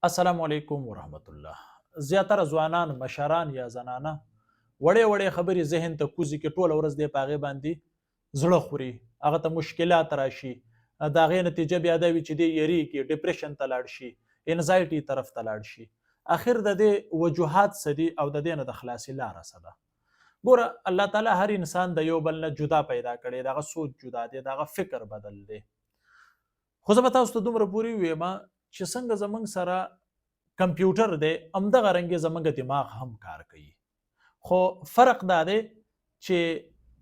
السلام علیکم ورحمت الله. زیاتره ځوانان، مشران یا زنانه وړې وړې خبرې ذهن ته کوزي کې ټوله ورځ دی په هغې باندې زړه خوري، هغه ته مشکلات راشي، د هغې نتیجه بیا دا وي چې دی یریږي، ډپریشن ته لاړ شي، انزایټي طرف ته لاړ شي. اخر د دې وجوهات څه دي او د دې نه د خلاصي لاره څه ده؟ ګوره، الله تعالی هر انسان د یو بل نه جدا پیدا کړی، د هغه سوچ جدا دی، د هغه فکر بدل دی. خو زه به تاسو ته دومره پورې ووایم چې څنګه زمونږ سره کمپیوټر دی، همدغه رنګ زمونږ دماغ هم کار کوي. خو فرق دا دی چې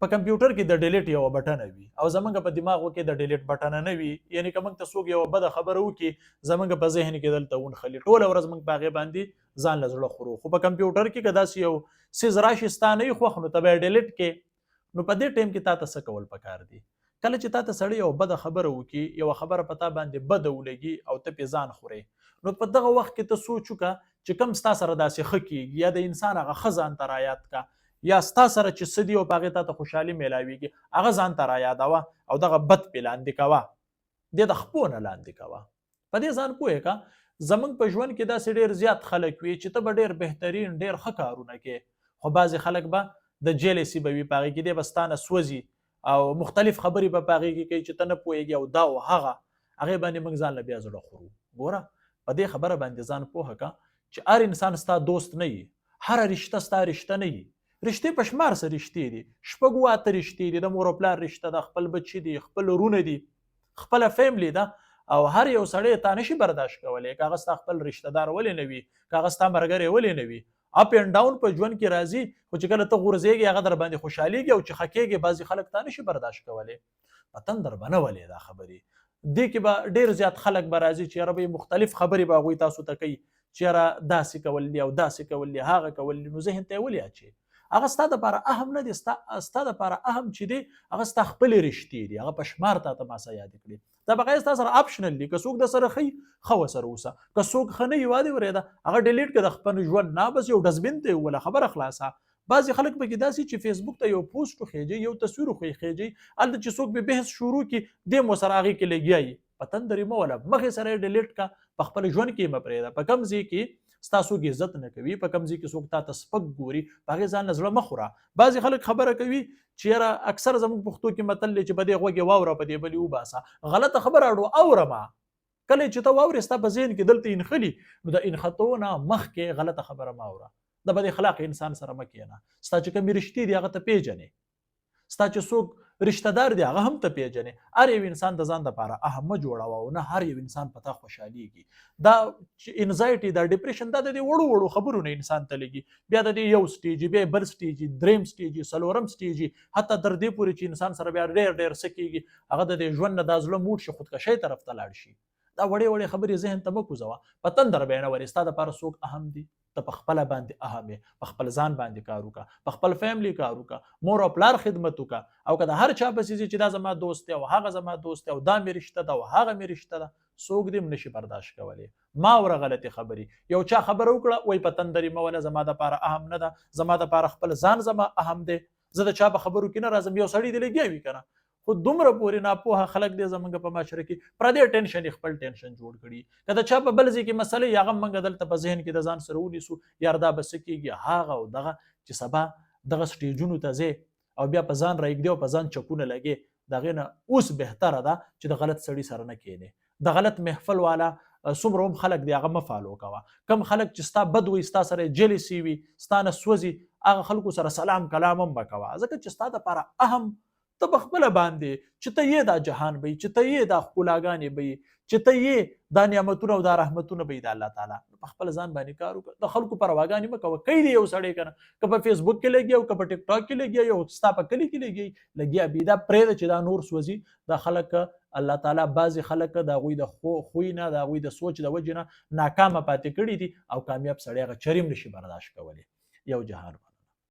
په کمپیوټر کې د ډیلیټ یوه بټنه وي او زمونږ په دماغو کې د ډیلیټ بټنه نه وي. یعنی که موږ ته څوک یوه بده خبره وکړي، زمونږ په ذهن کې دلته ونښلي، ټوله ورځ موږ په هغې باندې ځان له زړه خورو. خو په کمپیوټر کې که داسې یو څیز راشي، ستا نه وي خوښ، نو ته به یې ډیلیټ کې. نو په دې ټایم کې تا ته څه کول پکار دي؟ کله چې تا ته سړی یوه بده خبره وکړي، یوه خبره په تا باندې بده ولګي او ته پې ځان خورې، نو په دغه وخت کې ته سوچ وکړه چې کوم ستا سره داسې ښه کېږي، یا د انسان هغه ښه ځان ته رایاد کا، یا ستا سره چې څه دي او په هغې تا ته خوشحالي میلاویږي، هغه ځان ته رایادوه او دغه بد پې لاندې کوه، دې د خپو نه لاندې کوه. په دې ځان پوه کا، زمونږ په ژوند کې داسې ډېر زیات خلک وي چې ته به ډېر بهترین، ډېر ښه کارونه کې، خو بعضې خلک به د جیلسي به وي په هغې کې، دی به ستا نه سوځي او مختلف خبرې به په هغې کې کوي چې ته نه پوهېږې او دا او هغه، هغې باندې موږ ځان له بیا زړه خورو. ګوره، په دې خبره باندې ځان پوهه کا چې هر انسان ستا دوست نه وي، هره رشته ستا رشته نه وي. رشتې په شمار سره رشتې دي، شپږ اته رشتې دي، د مور او پلار رشته ده، خپل بچي دي، خپل ورونه دي، خپله فیملی ده، او هر یو سړی تا نشي برداشت کولی، که هغه ستا خپل رشته دار ولې نه وي، که هغه ستا ملګری ولې نه وي. اپ اینډ ډاون په ژوند کې راځي، خو چې کله ته غورځېږې هغه در باندې خوشحالېږي، او چې ښه کېږې بعضې خلک تا نشي برداشت کولی. په تندر به نه ولې دا خبرې. دې کې به ډېر زیات خلک به راځي چې یاره به مختلف خبرې به هغوی تاسو ته کوي چې یاره داسې کول دي او داسې کول دي، هغه کول دي، نو ذهن ته یې ولې اچې؟ هغه ستا دپاره اهم نه دی. ستا دپاره اهم چې دی هغه ستا خپلې رشتې دي، هغه په شمار تا ته ما سه یادې کړې. دا بقایا ستا سره اپشنل دي. که څوک د سره ښه ښه ورسره اوسه، که څوک ښه نه وي، وادې ورېده، هغه ډیلیټ که د خپل ژوند نه، بس یو ډسبین ته یې ووله، خبره خلاصه. بعضې خلک پکې داسې چې فیسبوک ته یو پوسټ وخېږي، یو تصویر وخېږي، هلته چې څوک به بحث شروع کړي، دی مو سره هغې کې لګیا وي. په تندر یې مه وله، مخې سره یې ډیلیټ کا، په خپل ژوند کې یې مه پرېږده. په کوم ځای کې ستا څوک عزت نه کوي، په کوم ځای کې څوک تا ته سپک ګوري، په هغې ځان له زړه مه خوره. بعضې خلک خبره کوي چې یاره اکثر زموږ پښتو کې متل دی چې په دې غوږ یې واوره، په دې بل یې وباسه. غلطه خبره اړو اوره مه. کله چې ته واورې، ستا په ذهن کې دلته انخلي، نو د انختو نه مخکې غلطه خبره مه اوره. د بد اخلاق انسان سره مه کښېنه. ستا چې کومې رشتې دي هغه ته پېژنې، ستا چې څوک رشته دار دی هغه هم ته پیژنې. هر یو انسان د ځان دپاره اهم مه جوړوه او نه هر یو انسان په تا خوشحالېږي. دا چې انزایټي، دا ډیپریشن، دا د دې وړو وړو خبرو نه انسان ته لګي. بیا د دې یو سټیج، بیا بل سټیج، دریم سټیج، څلورم سټیج، حتی تر دې پورې چې انسان سره بیا ډېر ډېر څه کېږي، هغه د دې ژوند نه دا زړه موټ شي، خودکشۍ طرف ته لاړ شي. دا وړې وړې خبرې ذهن ته مه کوزوه، په تندر به یې نه ورې. ستا دپاره څوک اهم دي؟ ته په خپله باندې اهم یې. په خپل ځان باندې کار وکړه، په خپل فیملی کار وکړه، مور او پلار خدمت وکړه. او که د هر چا پسې ځې چې دا زما دوست دی او هغه زما دوست دی او دا مې رشته ده او هغه مې رشته ده، څوک دې هم نشي برداشت کولی. ما وره غلطې خبرې. یو چا خبره وکړه، وایي په تندر یې مه وله، زما دپاره اهم نه ده، زما دپاره خپل ځان زما اهم دی، زه د چا په خبرو کې نه راځم. یو سړی دی لګیا وي که نه، خو دومره پورې ناپوهه خلک دی زمونږ په معاشره کې، پردی ټینشن یې خپل ټینشن جوړ کړي. که د چا په بل ځای کې مسله یې، هغه موږ دلته په ذهن کې د ځان سره ونیسو، یار دا به څه کېږي، هغه او دغه، چې سبا دغه سټیجونو ته ځې او بیا په ځان راږدې او په ځان چکونه لګې، د هغې نه اوس بهتره ده چې د غلط سړي سره نه کښېنې. د غلط محفل والا څومره هم خلک دی هغه مه فالو کوه. کم خلک چې ستا بد وي، ستا سره جلیسي وي، ستا نه سوځي، هغه خلکو سره سلام کلام هم مه کوه، ځکه چې ستا دپاره اهم ته په خپله باندې چې ته یې دا جهان به چې ته یې دا ښکلاګانې به چې ته یې دا نعمتونه او دا رحمتونه به د الله تعالی، په خپل ځان باندې کار وکړه، د خلکو پرواګانې مه کوه. کوي دی یو سړی که نه، که په فیسبوک کې لګي او که په ټیک ټاک کې لګي او ستا په کلي کې لګي لګیا بي، دا پرېږده چې دا نور سوځي دا خلک. الله تعالی بعضې خلک د هغوی د خوی نه، د هغوی د سوچ د وجې نه ناکامه پاتې کړي دي، او کامیاب سړی هغه چرې هم نشي برداشت کولی. یو جهان.